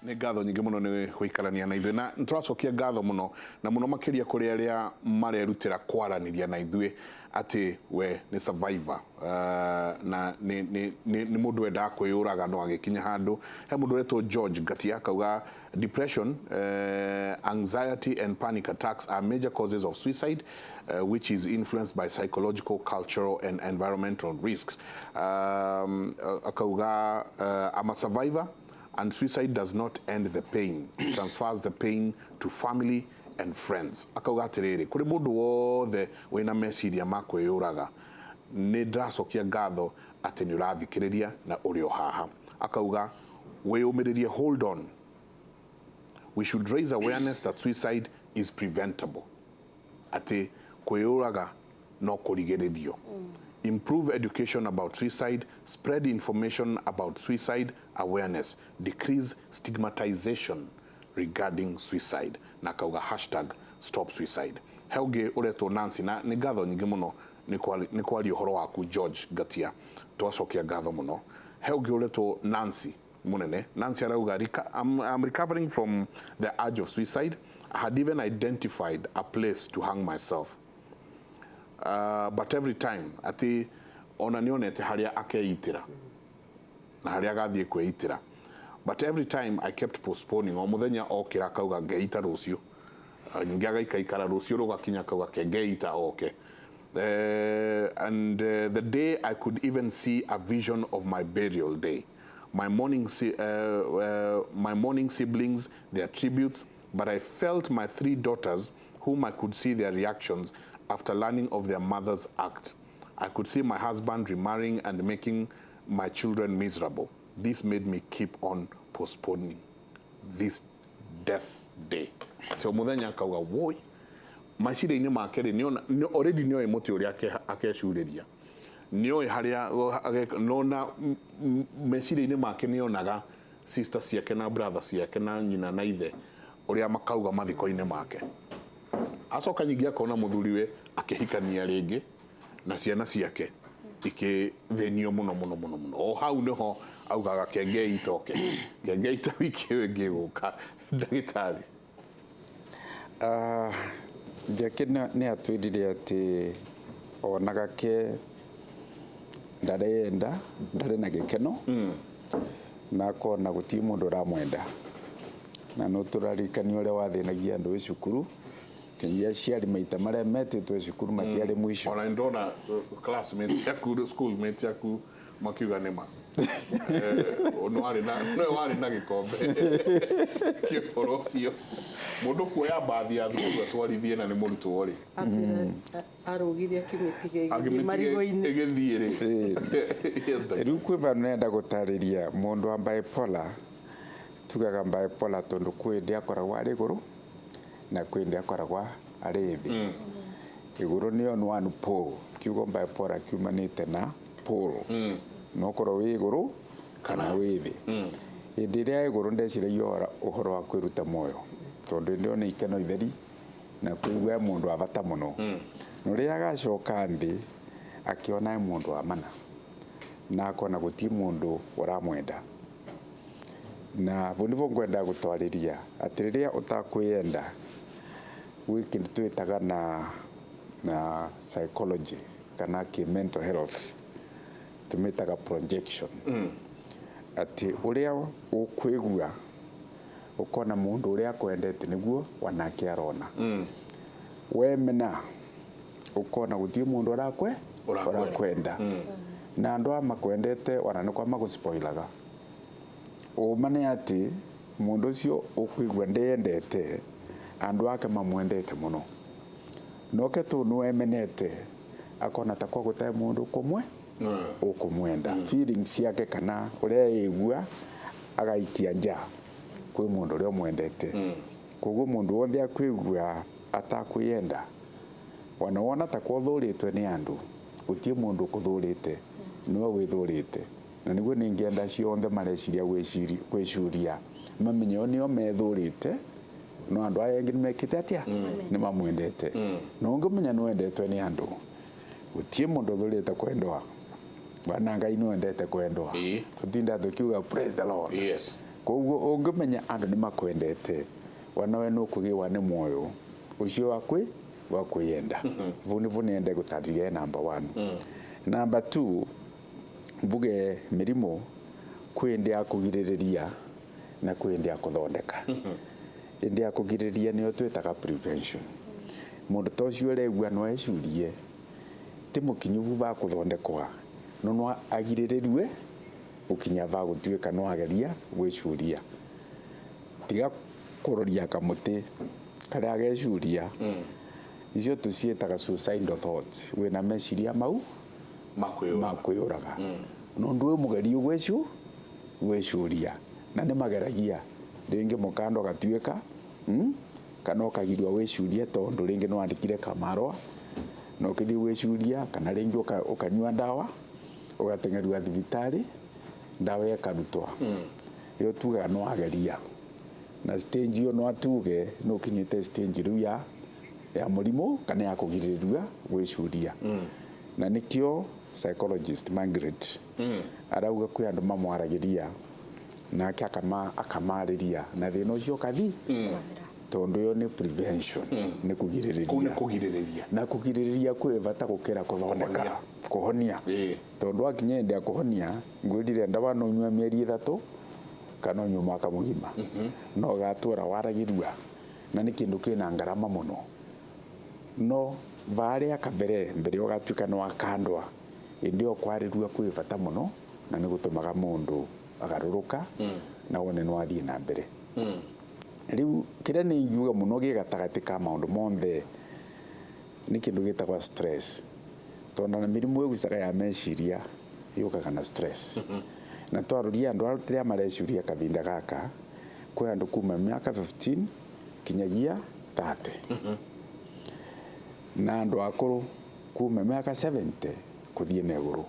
Nĩ ngatho nyingĩ mũno nĩ gũikarania na ithuĩ, na nĩ tũracokia ngatho mũno na mũno makĩria kũrĩ arĩa marerutĩra kwaranĩria na ithuĩ atĩ we nĩ survivor, na nĩ mũndũ wendaga kwĩyũraga no agĩkinya handũ. He mũndũ wetwo George Ngatia akauga depression, anxiety and panic attacks are major causes of suicide, which is influenced by psychological, cultural and environmental risks. Akauga I'm a survivor and suicide does not end the pain, it transfers the pain to family and friends. Akauga atĩrĩrĩ, kũrĩ mũndũ wothe wĩna meciria ma kwĩyũraga, nĩ ndĩracokia ngatho atĩ nĩ ũrathikĩrĩria na ũrĩ o haha. Akauga wĩyũmĩrĩrie, hold on. We should raise awareness that suicide is preventable, atĩ kwĩyũraga no kũrigĩrĩrio. Improve education about suicide, spread information about suicide awareness, decrease stigmatization regarding suicide. Na akauga #StopSuicide. He ũngĩ ũretwo Nancy, na nĩ ngatho nyingĩ mũno nĩ kwaria ũhoro waku, George Ngatia, twacokia ngatho mũno. He ũngĩ ũretwo Nancy Munene. Nancy arauga, I'm recovering from the urge of suicide. I had even identified a place to hang myself, but every time atĩ ona nĩonete harĩa akeitĩra na harĩa agathiĩ kwĩitĩra, but every time I kept postponing. O mũthenya okĩra akauga ngeita rũciũ. Ningĩ agaikaikara, rũciũ rũgakinya akauga ke ngeita oke. And the day I could even see a vision of my burial day, my mourning siblings, their tributes, but I felt my three daughters, whom I could see their reactions after learning of their mother's act. I could see my husband remarrying and making my children miserable. This made me keep on postponing this death day. So muthenya akauga woi meciria-inĩ make rĩ, already nĩoĩ mũtĩ ũrĩa akecurĩria, nĩoĩ harĩa nona meciria-inĩ make nĩonaga sister ciake na brother ciake na nyina na ithe ũrĩa makauga mathiko-inĩ make. Acoka nyingĩ akona mũthuriwe akĩhikania rĩngĩ na ciana ciake ikĩthĩnio mũno mũno mũno mũno. O hau nĩho augaga kenge itoke kenge ita wiki ĩyo ĩngĩ ĩgũka, ndagĩtarĩ. Ah, Jackie nĩ atwĩrire atĩ onaga ke ndareyenda, ndarĩ na gĩkeno na akona gũtirĩ mũndũ ũramwenda, na no tũraririkania ũrĩa wathĩnagia andũ ĩ cukuru, nginya aciari maita marĩa metĩtwo cukuru matiarĩ mũico. Ona nĩndona classmates ciaku, schoolmates ciaku makiuga nĩma nĩwe warĩ na gĩkombe kĩa ũhoro ũcio, mũndũ kuoya mbathi ya thukuru atwarithie na nĩ mũrutwo rĩ. Atĩra arũgire akĩmĩtiga ĩgĩthiĩ Agĩmĩtiga marigũ-inĩ. Ĩgĩthiĩ rĩ. Yes, ndagĩtarĩ. Rĩu kwĩ vandũ nenda gũtarĩria mũndũ wa bipolar. Tugaga bipolar tondũ kwĩ hĩndĩ akoragwo arĩ igũrũ na kwĩ hĩndĩ akoragwo arĩ thĩ. Igũrũ nĩ on one pole. Kiugo bipolar kiumanĩte na pole, no ũkorwo wĩ igũrũ kana wĩ thĩ. Hĩndĩ ĩrĩa ĩgũrũ ndeciragia ũhoro wa kwĩruta muoyo, tondũ hĩndĩ ĩyo nĩ ikeno itheri na kũigua e mũndũ wa bata mũno. No rĩrĩa agacoka thĩ akĩona e mũndũ wa mana na akona gũtirĩ mũndũ ũramwenda, na vau nĩvo ngwenda gũtwarĩria atĩ rĩrĩa ũtakwĩyenda gwĩ kĩndũ twĩtaga na psychology kana kĩ mental health tũmĩtaga projection, atĩ ũrĩa ũkwĩgua ũkona mũndũ ũrĩa akwendete nĩguo wanake arona. Wemena ũkona gũtirĩ mũndũ ũrakwe Ũrakwenda. Ũrakwenda, na andũ aya makwendete ona nĩ kwa magũspoilaga. Ũma nĩ atĩ mũndũ ũcio ũkũigua ndeyendete, andũ ake mamwendete mũno, noke tũ nĩwemenete akona ta kwa gũtarĩ mũndũ kũmwe ũkũmwenda. Feelings ciake kana ũrĩa eigua agaikia nja kwĩ mũndũ ũrĩa ũmwendete. Koguo mũndũ wothe akwĩgua atakwĩyenda, ona wona ta kwa ũthũrĩtwe nĩ andũ, gũtirĩ mũndũ ũkũthũrĩte, nĩwe wĩthũrĩte. Na nĩguo ningĩenda acio othe mareciria gwĩcuria mamenye o nĩo methũrĩte, no andũ aya angĩ nĩmekĩte atĩa, nĩ mamwendete. Na ũngĩmenya nĩwendetwe nĩ andũ, gũtirĩ mũndũ ũthũrĩte kwendwa. Bwana Ngai nĩwendete kwendwa. Tũtinda tũkiuga praise the Lord. Koguo ũngĩmenya andũ nĩ makwendete wanawe nũkũgĩwa nĩ muoyo ũcio wa kwĩyenda. Vau nĩvo nĩende gũtarĩria number 1. Number 2, mbuge mĩrimũ kwĩ ĩndĩ ya kũgirĩrĩria na kwĩ ĩndĩ ya kũthondeka. Ĩndĩ ya kũgirĩrĩria nĩyo twĩtaga prevention. Mũndũ ta ũcio ũregua no ecurie ti mũkinyu va kũthondekwa no no agirĩrĩrue gũkinya va gũtuĩka no ageria gwĩcuria. Tiga kũroria kamũtĩ karĩa gecuria. Icio tũciĩtaga suicidal thoughts. Wĩna meciria mau ma kwĩyũraga. No ndũĩ mũgerio gwĩcuria na nĩ mageragia rĩngĩ mũkanda ũgatuĩka kana ũkagirua gwĩcuria tondũ rĩngĩ nĩ wandĩkire kamarũa na ũkĩthiĩ gwĩcuria kana rĩngĩ ũkanyua ndawa ũgateng'erua thibitarĩ ndawa ĩkarutwa. Ĩyo tugaga no ageria na stage ĩyo no atuge no ũkinyĩte stage rĩu ya mũrimũ kana ya kũgirĩrĩria gwĩcuria. Na nĩkĩo psychologist Margaret arauga kwĩ andũ mamwaragĩria nake akamarĩria na thĩna ũcio ũkathi. Tondũ ĩyo nĩ prevention, nĩ kũgirĩrĩria. Kũu nĩ kũgirĩrĩria. Na kũgirĩrĩria kwĩ bata gũkĩra kũthondeka, kũhonia. Tondũ wakinya hĩndĩ ya kũhonia ngwĩrire ndawa no ũnyue mĩeri 3 kana ũnyue mwaka mũgima. No ũgatũra waragĩrua na nĩ kĩndũ kĩna ngarama mũno. No varĩa kabere mbere ũgatuĩka nĩ wakandwa ĩndĩ ĩyo kwarĩrua kwĩ bata mũno na nĩ gũtũmaga mũndũ agarũrũka na wone no athiĩ na mbere. Rĩu kĩrĩa nĩ ingiuga mũno gĩ gatagatĩ ka maũndũ monthe nĩ kĩndũ gĩtagwo stress. Tondũ na mĩrimũ ĩgucaga ya meciria yũkaga na stress. Na twaroria andũ arĩa marecuria kahinda gaka kwĩ andũ kuma mĩaka 15 kinyagia 30. Na andũ akũrũ kuma mĩaka 70 kũthiĩ na igũrũ.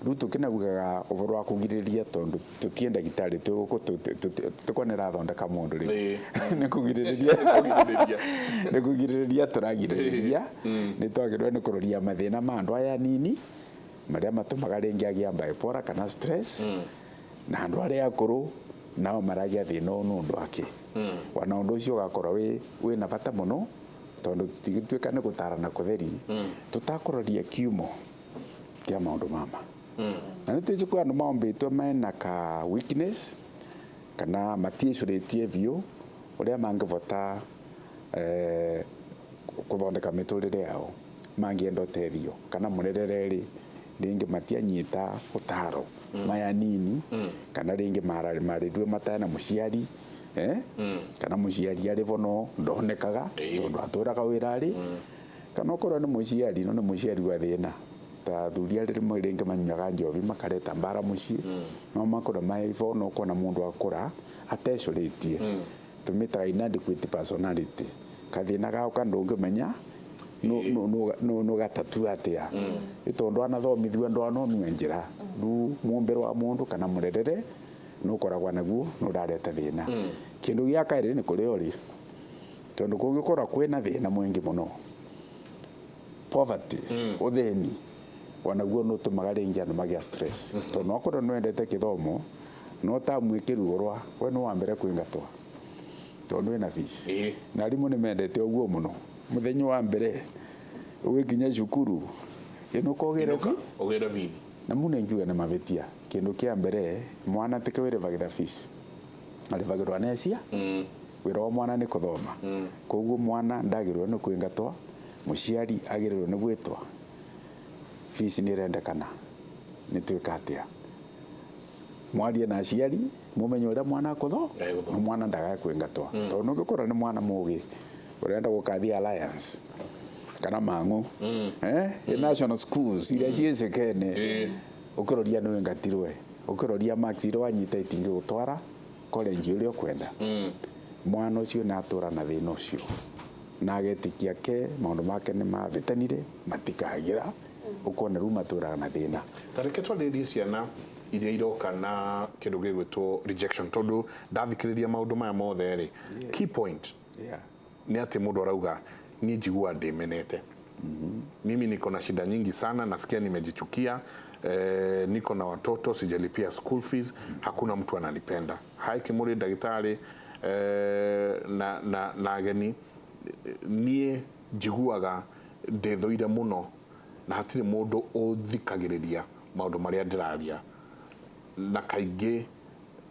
Rĩu tũkĩnaugaga ũhoro wa kũgirĩrĩria tondũ tũtiĩ ndagĩtarĩ tũkonera thondeka mũndũ rĩu. Nĩ kũgirĩrĩria. Nĩ kũgirĩrĩria tũragirĩrĩria. Nĩ twagĩrĩirwo nĩ kũroria mathĩna ma andũ aya anini marĩa matũmaga rĩngĩ agĩa bipolar kana stress na andũ arĩa akũrũ nao maragĩa thĩna ũyũ nĩ ũndũ wake. Wana ũndũ ũcio ũgakorwo wĩna bata mũno tondũ tũtingĩtuĩka nĩ gũtarana kũtheri tũtakũroria kiumo kĩa maũndũ mama. Na nĩ twĩci kwĩ andũ maombĩtwo mena ka weakness kana matiĩcũrĩtie biũ ũrĩa mangĩbota kũthondeka mĩtũrĩre yao mangĩenda ũteithio kana mũrerere rĩ rĩngĩ matianyita ũtaro maya nini kana rĩngĩ marĩrue matarĩ na mũciari kana mũciari arĩ bo no ndonekaga tondũ atũraga wĩra rĩ kana okorwo nĩ mũciari no nĩ mũciari wa thĩna ta athuri arĩ rĩmwe rĩngĩ manyuaga njohi makareta mbara mũciĩ no makorwo maibo no kuona mũndũ akũra atecũrĩtie tũmĩtaga inadequate personality kathĩna gao ka ndũngĩmenya no gatatu atĩa tondũ anathomithio ndwanonio njĩra rĩu mũmbĩre wa mũndũ kana mũrerere nũkoragwo naguo nũrareta thĩna. Kĩndũ gĩa kerĩ nĩ kũrĩa ũrĩ tondũ kũngĩkorwo kwĩna thĩna mũingĩ mũno poverty ũthĩni wanaguo nũtũmaga rĩngĩ andũ magĩa stress tondũ nokorwo nĩwendete kĩthomo no ta mwĩkĩru we nĩ wa mbere kwĩngatwo tondũ wĩna fees na arimũ nĩ mendete ũguo mũno mũthenya wa mbere ũgĩkinya cukuru ĩnũka ũgĩre bithi na mũno ingiuga nĩ mavĩtia. Kĩndũ kĩa mbere mwana tike wĩrĩbagĩra fees arĩbagĩrwa nĩ acia wĩra wa mwana nĩ kũthoma koguo mwana ndagĩrĩirwo nĩ kwĩngatwo mũciari agĩrĩirwo nĩ gwĩtwa fees nĩ ĩrendekana nĩ twĩka atĩa mwarie na aciari mumenye ũrĩa mwana akũtho na mwana ndagae kwĩngatwo tondũ ũngĩkorwo nĩ mwana mũgĩ ũrenda gũkathiĩ Alliance kana Mang'u national schools iria ciĩcĩkene ũkĩroria nĩ wĩngatirwe ũkĩroria marks iria wanyita itingĩgũtwara college ũrĩa ũkwenda mwana ũcio nĩ atũra na thĩna ũcio na agetĩkia ke maũndũ make nĩ mavĩtanire matikagĩra ũkona rĩu matũraga na thĩna. Ta reke twarĩrĩrie ciana iria iroka na kĩndũ gĩgwĩtwo rejection tondũ ndathikĩrĩria maũndũ maya mothe rĩ key point nĩ atĩ mũndũ arauga niĩ njiguaga ndĩmenete. Mimi niko na shida nyingi sana, nasikia nimejichukia, Niko na watoto, sijalipia school fees, hakuna mtu ananipenda. Hai Kimuri ndagĩtarĩ na ageni, niĩ njiguaga ndĩthũire mũno na hatirĩ mũndũ ũthikagĩrĩria maũndũ marĩa ndĩraria, na kaingĩ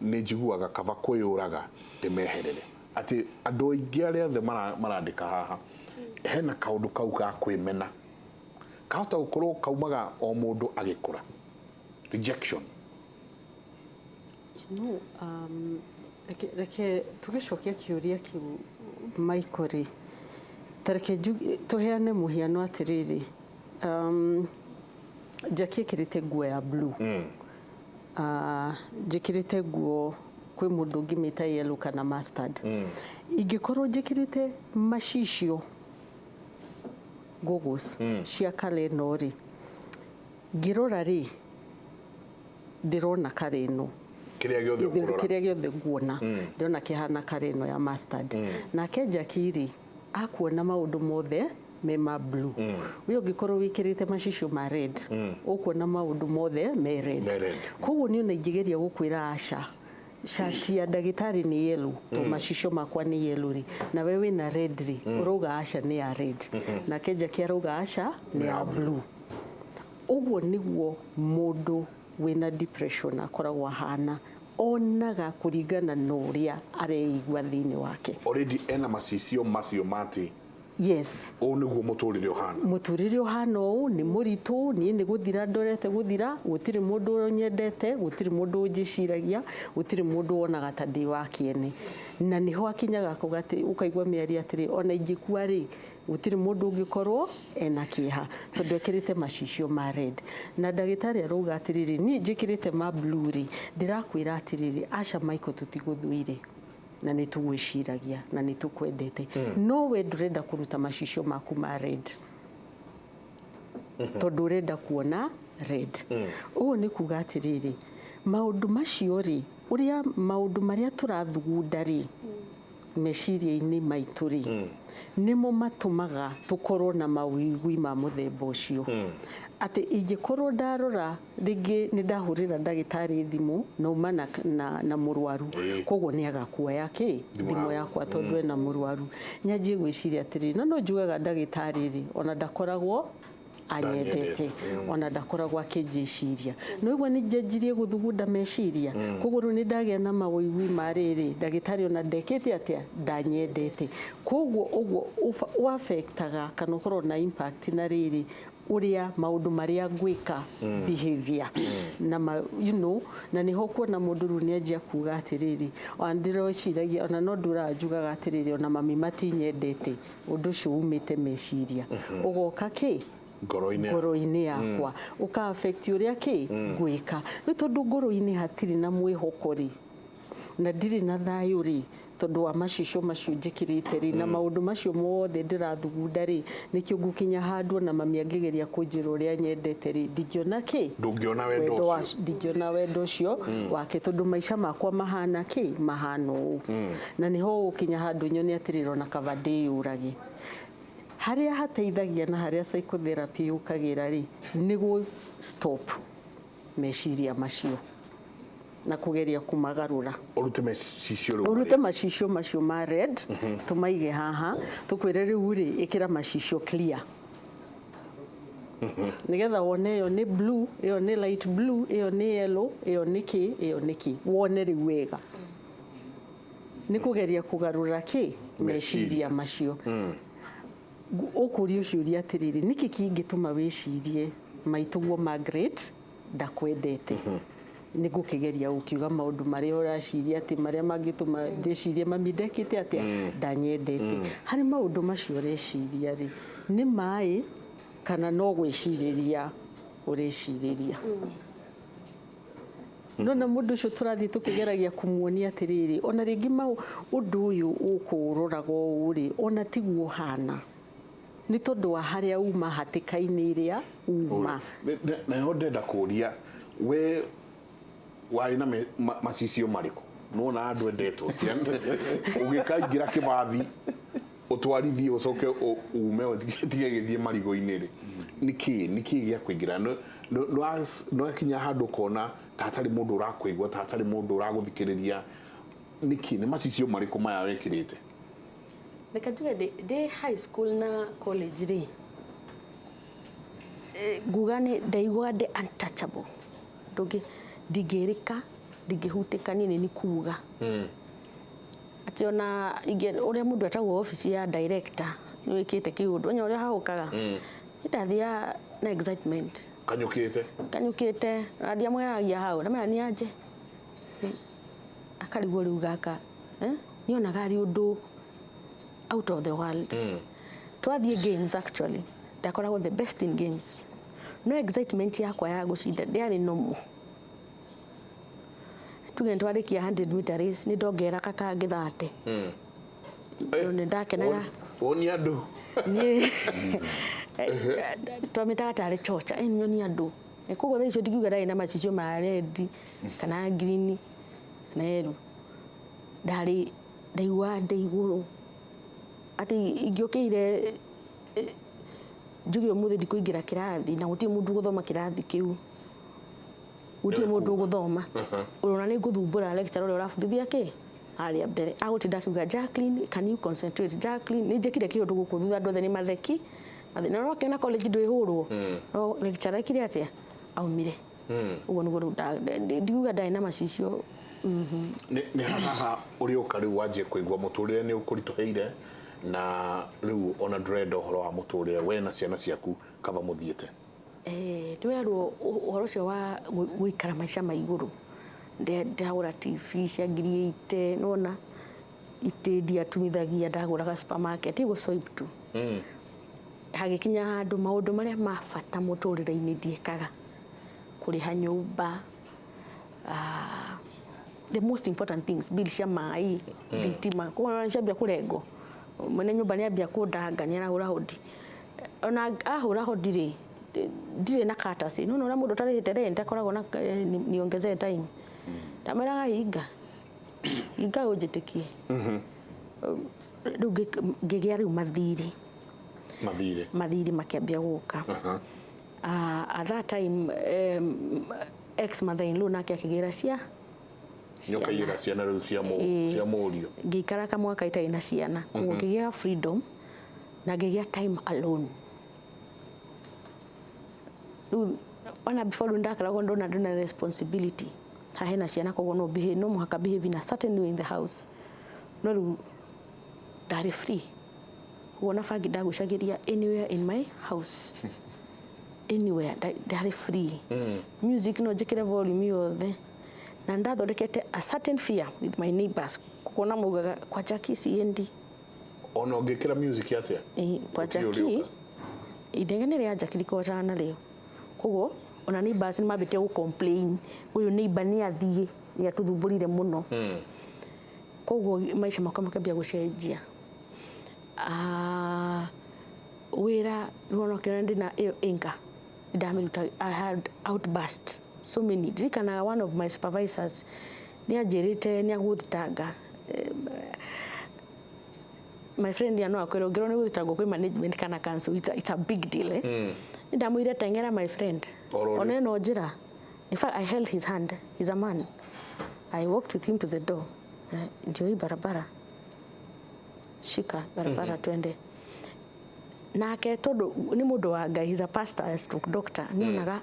nĩ njiguaga kaba kwĩyũraga ndĩmeherere. Atĩ andũ aingĩ arĩa othe marandĩka haha hena kaũndũ kau ga kwĩmena, kahota gũkorwo kaumaga o mũndũ agĩkũra, rejection. You know, reke tũgĩcokia kĩũria kĩu, Michael rĩ, ta reke tũheane mũhiano atĩrĩrĩ, Jackie ĩkĩrĩte nguo ya blue, njĩkĩrĩte nguo kwĩ mũndũ ũngĩmĩta yellow kana mustard. Ingĩkorwo njĩkĩrĩte macicio, goggles cia kala ĩno rĩ, ngĩrora rĩ, ndĩrona kala ĩno. Kĩrĩa gĩothe ũkũrora. Kĩrĩa gĩothe nguona, ndĩrona kĩhana kala ĩno ya mustard. Nake Jackie rĩ, akuona maũndũ mothe me ma blue. We ũngĩkorwo wĩkĩrĩte macicio ma red, ũkuona maũndũ mothe me red. Me red. Koguo niĩ ona ingĩgeria gũkwĩra aca, cati ya ndagĩtarĩ nĩ yellow, to macicio makwa nĩ yellow rĩ, nawe wĩna red rĩ, ũrauga aca nĩ ya red, nake Jackie arauga aca nĩ ya blue. Ũguo nĩguo mũndũ wĩna depression akoragwo ahana, onaga kũringana na ũrĩa areigua thĩinĩ wake. Already ena macicio macio mati. Yes. Ũũ nĩguo mũtũrĩre ũhana. Mũtũrĩre ũhana ũũ nĩ mũritũ, niĩ nĩ gũthira ndorete gũthira, gũtirĩ mũndũ nyendete, gũtirĩ mũndũ ũnjĩciragia, gũtirĩ mũndũ wonaga ta ndĩ wa kĩene. Na nĩho akinyaga akauga atĩ, ũkaigua mĩario atĩrĩ, ona ingĩkua rĩ, gũtirĩ mũndũ ũngĩkorwo ena kĩeha, tondũ ekĩrĩte macicio ma red. Na ndagĩtarĩ arauga atĩrĩrĩ, niĩ njĩkĩrĩte ma blue rĩ, ndĩrakwĩra atĩrĩrĩ, aca Michael, tũtigũthũire na nĩ tũgwĩciragia na nĩ tũkwendete, no we ndũrenda kũruta macicio maku ma red tondũ ũrenda kuona red. Ũguo nĩ kuga atĩrĩrĩ, maũndũ macio rĩ, ũrĩa maũndũ marĩa tũrathugunda rĩ meciria-inĩ maitũ rĩ, nĩmo matũmaga tũkorwo na mawĩigwi ma mũthemba ũcio. Atĩ ingĩkorwo ndarora rĩngĩ nĩ ndahũrĩra ndagĩtarĩ thimũ nauma na mũrwaru, koguo nĩ agakuoya kĩ thimũ yakwa tondũ ena mũrwaru, nyanjie gwĩciria atĩrĩrĩ, na no njugaga ndagĩtarĩ rĩ, ona ndakoragwo anyendete, ona ndakoragwo akĩnjĩciria, no igua nĩ njanjirie gũthugunda meciria, koguo rĩu nĩ ndagĩa na mawĩigwi ma rĩrĩ, ndagĩtarĩ ona ndekĩte atĩa, ndanyendete. Koguo ũguo ũaffectaga kana ũkorwo na impact na rĩrĩ ũrĩa maũndũ marĩa ngwĩka, behavior na you know, na nĩho kuona mũndũ rĩu nĩanjia kuga atĩrĩrĩ, ona ndĩreciragia, ona no ndũraga njugaga atĩrĩrĩ, ona mami matinyendete, ũndũ ũcio umĩte meciria, ũgoka kĩ ngoro-inĩ, ngoro-inĩ yakwa, ũka affect ũrĩa kĩ ngwĩka, nĩ tondũ ngoro-inĩ hatirĩ na mwĩhoko rĩ, na ndirĩ na thayũ rĩ, tondũ wa macicio macio njĩkĩrĩte rĩ, na maũndũ macio mothe ndĩrathugunda rĩ, nĩkĩo ngũkinya handũ ona mami angĩgeria kũnjĩra ũrĩa nyendete rĩ, ndingĩona kĩ, ndũngĩona wendo ũcio, ndingĩona wendo ũcio wake, tondũ maica makwa mahana kĩ, mahana ũũ. Na nĩho ũgũkinya handũ nyone atĩrĩrĩ, ona kaba ndĩyũrage. Harĩa hateithagia na harĩa psychotherapy yũkagĩra rĩ, nĩ gũ stop meciria macio na kũgeria kũmagarũra. Ũrute macicio rĩu. Ũrute macicio macio ma red, tũmaige haha, tũkwĩre rĩu rĩ, ĩkĩra macicio clear, nĩgetha wone ĩyo nĩ blue, ĩyo nĩ light blue, ĩyo nĩ yellow, ĩyo nĩ kĩ, ĩyo nĩ kĩ, wone rĩu wega. Nĩ kũgeria kũgarũra kĩ meciria macio. Ũkũria ũciũria atĩrĩrĩ, nĩkĩ kĩngĩtũma wĩcirie maitũguo Margaret ndakwendete? Nĩ ngũkĩgeria gũkiuga maũndũ marĩa ũraciria atĩ marĩa mangĩtũma ndĩcirie mami ndekĩte atĩa, ndanyendete. Harĩ maũndũ macio ũreciria rĩ, nĩ maĩ kana no gwĩcirĩria ũrecirĩria? No na mũndũ ũcio tũrathiĩ tũkĩgeragia kũmuonia atĩrĩrĩ, ona rĩngĩ ũndũ ũyũ ũkũũroraga ũũ rĩ, ona tiguo ũhana, nĩ tondũ wa harĩa uma, hatĩka-inĩ ĩrĩa uma. Naho ndĩrenda kũria, we warĩ na macicio marĩkũ? Nĩwona andũ endetwo ũgĩkaingĩra kĩbathi ũtwarithie ũcoke ume ũtige gĩthiĩ marigũ-inĩ rĩ, nĩkĩ gĩa kũingĩra? Nĩ wakinya handũ ũkona ta hatarĩ mũndũ ũrakũigua, ta hatarĩ mũndũ ũragũthikĩrĩria. Nĩkĩ? Nĩ macicio marĩkũ maya wekĩrĩte? Reke njuge ndĩ high school na college rĩ, nguga nĩ ndaiguaga ndĩ untouchable. Ndũngĩ, ndingĩrĩka, ndingĩhutĩka. Niĩ nĩ nĩ kuga atĩ ona ũrĩa mũndũ etagwo obici ya director, nĩ wĩkĩte kĩũndũ onya ũrĩa hahũkaga, nĩ ndathiaga na excitement. Kanyũkĩte. Kanyũkĩte na ndiamwĩragia hau, ndamwĩra nĩ anje akarigwo rĩu gaka, eh? Nĩonaga arĩ ũndũ out of the world. Twathiĩ games, actually ndakoragwo the best in games, no excitement yakwa ya gũcinda ndĩarĩ normal. Tuge nĩtwarĩkia 100 meter race, nĩ ndongera kakangĩ 30. Nĩ ndakenaga. Woni andũ. Niĩ twamĩtaga tarĩ chocha, nyoni andũ. Koguo thaa icio ndingiuga ndarĩ na macicio ma red kana green kana yellow. Ndarĩ ndaiguaga ndĩ igũrũ, atĩ ingĩũkĩire njuge ũmũthĩ ndikũingĩra kĩrathi na gũtirĩ mũndũ ũgũthoma kĩrathi kĩu, gũtirĩ mũndũ ũgũthoma, ũrona nĩ ngũthumbũra lecturer ũrĩa ũrabundithia kĩ harĩa mbere, agũtinda akiuga, "Jacqueline, can you concentrate? Jacqueline, nĩ njĩkire kĩũndũ gũkũ thutha." Andũ othe nĩ matheki. Na no kĩona college ndwĩhũrwo, no lecturer ekire atĩa? Aumire. Ũguo nĩguo rĩu ndiguga ndarĩ na macicio. Nĩ haha ũrĩũka rĩu wanjie kũigua mũtũrĩre nĩ ũkũritũhĩire, na rĩu ona ndũrenda ũhoro wa mũtũrĩre, we na ciana ciaku kaba mũthiĩte. Nĩwerwo ũhoro ũcio wa gũikara maica ma igũrũ. Ndagũra TV cia 80,000, nĩwona itĩ ndiatumithagia, ndagũraga supermarket igũ swipe tu. Hagĩkinya handũ maũndũ marĩa ma bata mũtũrĩre-inĩ ndiĩkaga, kũrĩha nyũmba, the most important things, bill cia maĩ, thitima. Koguo ciambia kũrengwo, mwene nyũmba nĩ ambia kũndanga, nĩ arahũra hodi. Ona ahũra hodi rĩ, ndirĩ na courtesy. No ũrĩa mũndũ ũtarĩhĩte rent akoragwo na niongezee time, ndamwĩraga, "Hinga, hinga ũnjĩtĩkie." Rĩu ngĩgĩa rĩu mathirĩ. Mathirĩ. Mathirĩ makĩambia gũka. At that time ex mother in law nake akĩgĩra cia Nĩ ũkaigĩra ciana rĩu cia cia mũriũ. Ngĩikara kamwaka itarĩ na ciana, koguo ngĩgĩa freedom na ngĩgĩa time alone. Rĩu ona before rĩu ndakoragwo ndona ndĩna responsibility haha hena ciana, koguo no behave, no mũhaka behave in a certain way in the house, no rĩu ndarĩ free. Koguo na bangi ndagucagĩria anywhere in my house, anywhere ndarĩ free. Music no njĩkĩre volume yothe, na ndathondekete a certain fear with my neighbors, kuona maugaga kwa Jackie siendi. Ona ũngĩkĩra music atĩa? Kwa Gũtirĩ Jackie ũrĩũka. Inegene rĩa Jackie rikotana narĩo, koguo ona neighbors nĩ mambĩtie gũ complain, ũyũ neighbor nĩ athiĩ, nĩ atũthumbũrire mũno. Koguo maica makwa makambia gũcenjia. Wĩra rĩu ũkĩona ndĩna ĩyo anger, ndamĩruta. I had outburst so many. Ndirikanaga one of my supervisors nĩ anjĩrĩte nĩ agũthitanga. My friend ya no akwĩra ũngĩrwo nĩ gũthitangwo kwĩ management kana council, it's a big deal, eh? Nĩ ndamwĩre, "Teng'era, my friend." Oro rĩu. Ona ĩno njĩra, in fact I held his hand, he's a man, I walked with him to the door. "Ndio hii barabara, shika barabara, twende." Nake tondu nĩ mũndũ wa Ngai, he's a pastor stroke doctor, nĩonaga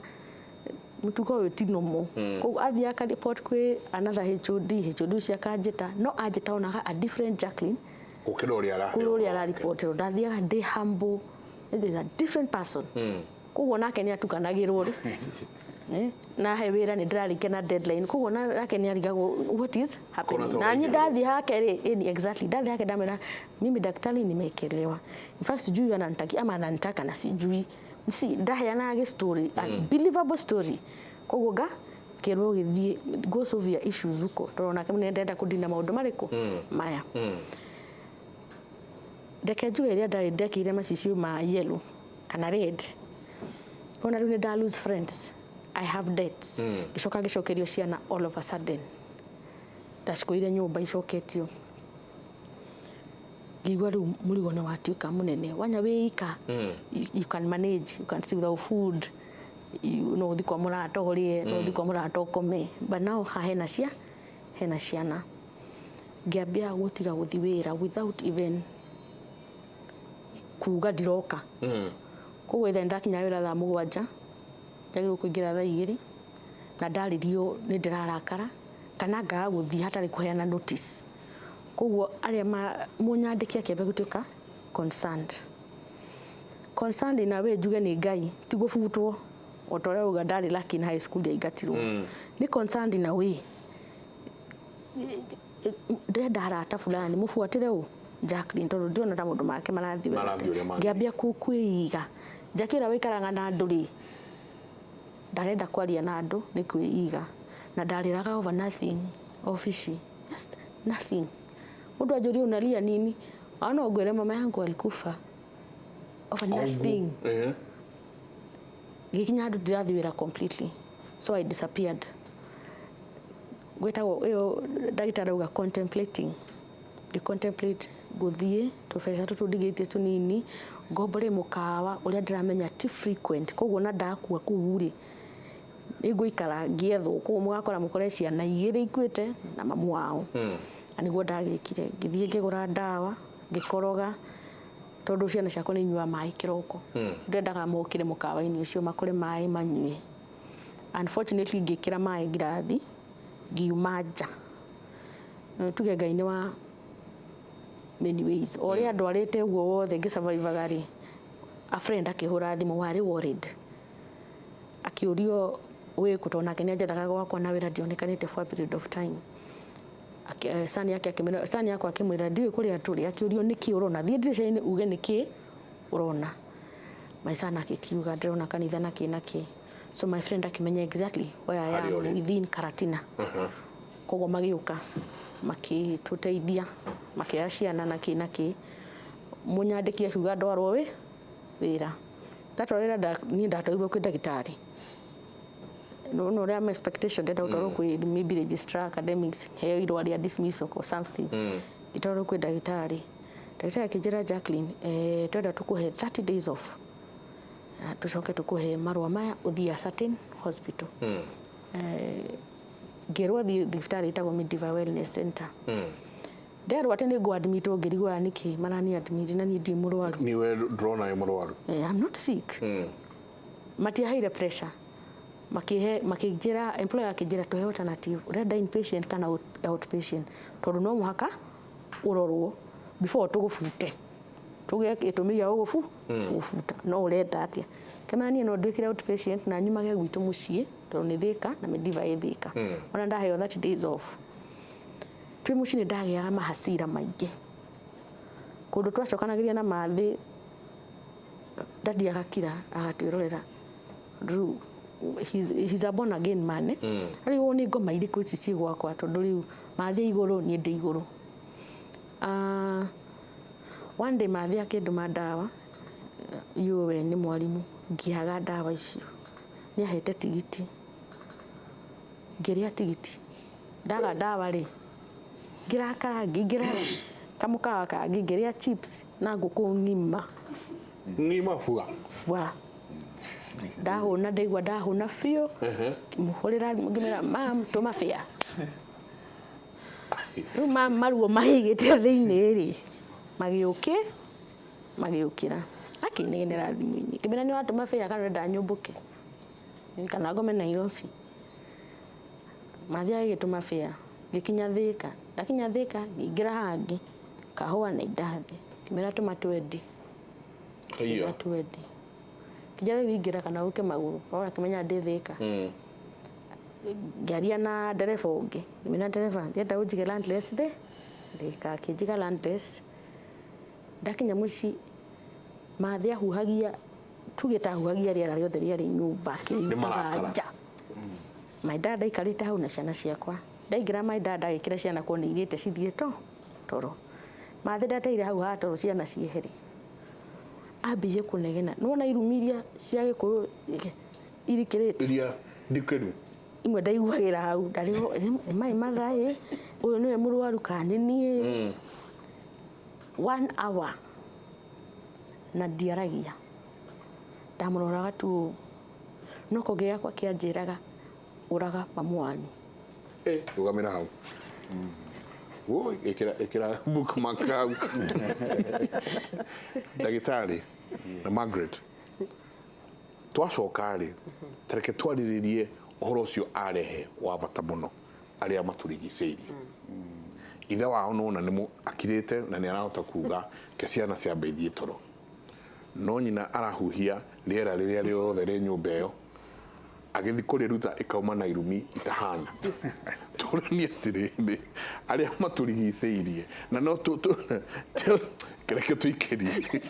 mũtugo ũyũ ti normal, koguo athiĩ akareport kwĩ another HOD. HOD ũcio akanjĩta, no anjĩta onaga a different Jacqueline. Gũkĩra ũrĩa araheo. Kũrĩ ũrĩa araripoterwo. Ndathiaga ndĩ humble, it is a different person. Koguo nake nĩ atukanagĩrwo rĩ. Na he wĩra nĩ ndĩrarĩkia na deadline, koguo nake nĩ arigagwo what is happening. Kona Na niĩ ta ndathiĩ hake rĩ, ĩni exactly, ndathiĩ hake ndamwĩra, "Mimi daktari nimekelewa, in fact sijui ananitaki ama ananitaka na sijui." Si ndaheanaga gĩ story, unbelievable story. Koguo nga kĩrwo gĩthiĩ, "Go solve your issues huko," tondũ nake nĩ ndenda kũndina maũndũ marĩkũ maya. Reke njuge ĩrĩa ndarĩ ndekĩire macicio ma yellow kana red, ona rĩu nĩ nda lose friends, I have debts. Ngĩcoka ngĩcokerio ciana all of a sudden, ndacikoire nyũmba icoketio, ngĩigua rĩu mũrigo nĩ watuĩka mũnene. Wanya wĩ ika, you can manage, you can stay without food. No ũthiĩ kwa mũrata ũrĩe, no ũthiĩ kwa mũrata ũkome, but now haha hena ciana. Ngĩambia gũtiga gũthiĩ wĩra without even kuga ndiroka. Koguo ithe ndakinya wĩra thaa 7, njagĩrĩirwo kũingĩra thaa 2, na ndarĩrio nĩ ndĩrarakara kana ngaga gũthiĩ hatarĩ kũheana notice. Koguo arĩa mũnyandĩki akĩambia gũtuĩka concerned in a way. Njuge nĩ Ngai ti gũbutwo o ta ũrĩa uga ndarĩ lucky in high school ndiaingatirwo. Nĩ concerned in a way, ndĩrenda arata fulani mũbuatĩre ũ Jacqueline, tondũ ndĩrona ta maũndũ make marathiĩ wega. Marathiĩ ũrĩa magĩrĩire. Ngĩambia kwĩiga. Jackie ũrĩa wĩikaraga na andũ rĩ, ndarenda kwaria na andũ, nĩ kwĩiga, na ndarĩraga over nothing ofici, just nothing. Mũndũ anjũrie, "Unalia nini?" Ona ngwĩre, "Mama yangu alikufa," over nothing. Gĩkinya handũ ndirathiĩ wĩra completely, so I disappeared. Gwĩtagwo ĩyo ndagĩtarĩ auga contemplating. Ngĩ contemplate gũthiĩ tũbeca tũtũ ndigĩtie tũnini, ngombore mũkawa ũrĩa ndĩramenya ti frequent, koguo na ndakua kũu rĩ, nĩngũikara ngĩethwo. Koguo mũgakora mũkore ciana igĩrĩ ikuĩte na mamu wao. Na nĩguo ndagĩkire, ngĩthiĩ ngĩgũra ndawa, ngĩkoroga, tondũ ciana ciakwa nĩ inyuaga maĩ kĩroko. Ndendaga mokĩre mũkawa-inĩ ũcio makore maĩ manyue. Unfortunately, ngĩkĩra maĩ ngirathi, ngiuma nja. Tuge Ngai nĩ wa many ways. O ũrĩa ndwarĩte ũguo wothe ngĩsurvivaga rĩ, a friend akĩhũra thimũ warĩ worried, akĩũrio wĩkũ, tondũ nake nĩ anjethaga gwakwa na wĩra ndionekanĩte for a period of time. Sani yake akĩmwĩra, sani yakwa akĩmwĩra ndiũĩ kũrĩa tũrĩ. Akĩũrio, nĩkĩ ũrona? Thiĩ ndirica-inĩ uge nĩkĩ ũrona. My son akĩkiuga, "Ndĩrona kanitha na kĩ na kĩ." So my friend akĩmenya exactly where I Harĩa am ũrĩ. within Karatina. Koguo magĩũka makĩtũteithia, makĩoya ciana na kĩ na kĩ. Mũnyandĩki akiuga ndwarwo wĩ wĩra. Ndatwarwo wĩra, niĩ ndatwarirwo kwĩ ndagĩtarĩ. No ũrĩa expectation, ndenda gũtwarwo kwĩ maybe registrar academics, heo irũa rĩa dismissal or something. Ngĩtwarwo kwĩ ndagĩtarĩ. Ndagĩtarĩ akĩnjĩra, "Jacqueline, twenda tũkũhe 30 days off. Na tũcoke tũkũhe marũa maya ũthiĩ a certain hospital." Ngĩrwo thiĩ thibitarĩ ĩtagwo Mediva Wellness Center. Nderwo atĩ nĩ ngũ-admitwo, ngĩrigwo aya nĩkĩ marani admit na niĩ ndirĩ mũrwaru. Niwe ndĩrona wĩ mũrwaru. I'm not sick. Matiaheire pressure, makihe, makĩnjĩra, employer akĩnjĩra tũhe alternative, ũrenda inpatient kana outpatient, tondũ no mũhaka ũrorwo before tũgũbute, tũgĩe gĩtũmi gĩa gũgũbuta. No ũrenda atĩa? Kĩmera niĩ no nduĩkire outpatient na nyumage gwitũ mũciĩ, tondũ nĩ Thĩka na Mediva ĩ Thĩka. Ona ndaheo 30 days off, twĩ mũciĩ nĩ ndagĩaga mahasira maingĩ kũndũ twacokanagĩria na mathĩ. Dadi agakira agatwĩrorera. Rĩu he's a born again man, eh? Rĩu nĩ ngoma irĩkũ ici ciĩ gwakwa, tondũ rĩu mathĩ igũrũ, niĩ ndĩ igũrũ. One day mathĩ akĩndũma ndawa yũwe nĩ mwarimũ, ngĩaga ndawa icio. Nĩ ahete tigiti, ngĩrĩa tigiti, ndaga ndawa rĩ, ngĩrakara, ngĩingĩra kamũkawa kangĩ, ngĩrĩa chips na ngũkũ ng'ima. Ng'ima bua. Wa ndahũna, ndaigua ndahũna biũ, ngĩmũhũrĩra thimũ, ngĩmwĩra, "Mam, tũma fare." Rĩu mam maruo marĩigĩte thĩinĩ rĩ, magĩũkĩ magĩũkĩra, akĩnegenera thimũ-inĩ. Ngĩmwĩra, "Nĩ watũma fare kana ũrenda nyũmbũke kana ngome Nairobi?" Mathi agĩgĩtũma fare, ngĩkinya Thĩka. Ndakinya Thĩka, ngĩingĩra hangĩ kahũa na indathi, ngĩmwĩra, "Tũma 20." Haiya. 20 kĩnjara, "Rĩu ingĩra kana ũke magũrũ?" Ona akĩmenya ndĩ Thĩka. Ngĩaria na ndereba ũngĩ, ngĩmwĩra, "Ndereba, ndĩrenda ũnjige Landless thĩ Thĩka." Akĩnjiga Landless. Ndakinya mũciĩ, mathĩ ahuhagia, tuge ta ahuhagia rĩera rĩothe rĩarĩ nyũmba, akĩrutaga marakara. nja. My dad aikarĩte hau na ciana ciakwa. Ndaingĩra, my dad agĩkĩra ciana kuo nĩ irĩte cithiĩ to toro. Mathĩ ndateire hau ha toro ciana ciehere, ambĩrĩrie kũnegena. Nĩwona irumi iria cia Gĩkũyũ irikĩrĩte Iria ndikĩru. Imwe ndaiguagĩra hau, ndarĩho nĩ mai mathaĩ, ũyũ nĩwe mũrwaru kana nĩ niĩ? One hour na ndiaragia, ndamũroraga tu ũũ. No kũngĩ gĩakwa kĩanjĩraga ũraga mamu wanyu. Rũgamĩra hau. Woi, ĩkĩra ĩkĩra bookmark hau. Ndagĩtarĩ na Margaret, twacoka rĩ, tareke twarĩrĩrie ũhoro ũcio arehe wa bata mũno, arĩa matũrigicĩirie. Ithe wao nona nĩ akirĩte na nĩ arahota kuga ke ciana ciambe ithiĩ toro, no nyina arahuhia rĩera rĩrĩa rĩothe rĩ nyũmba ĩyo, agĩthiĩ kũrĩruta ĩkauma na irumi itahana. Tũranie atĩrĩrĩ, arĩa matũrigicĩirie na no reke tũikĩrie.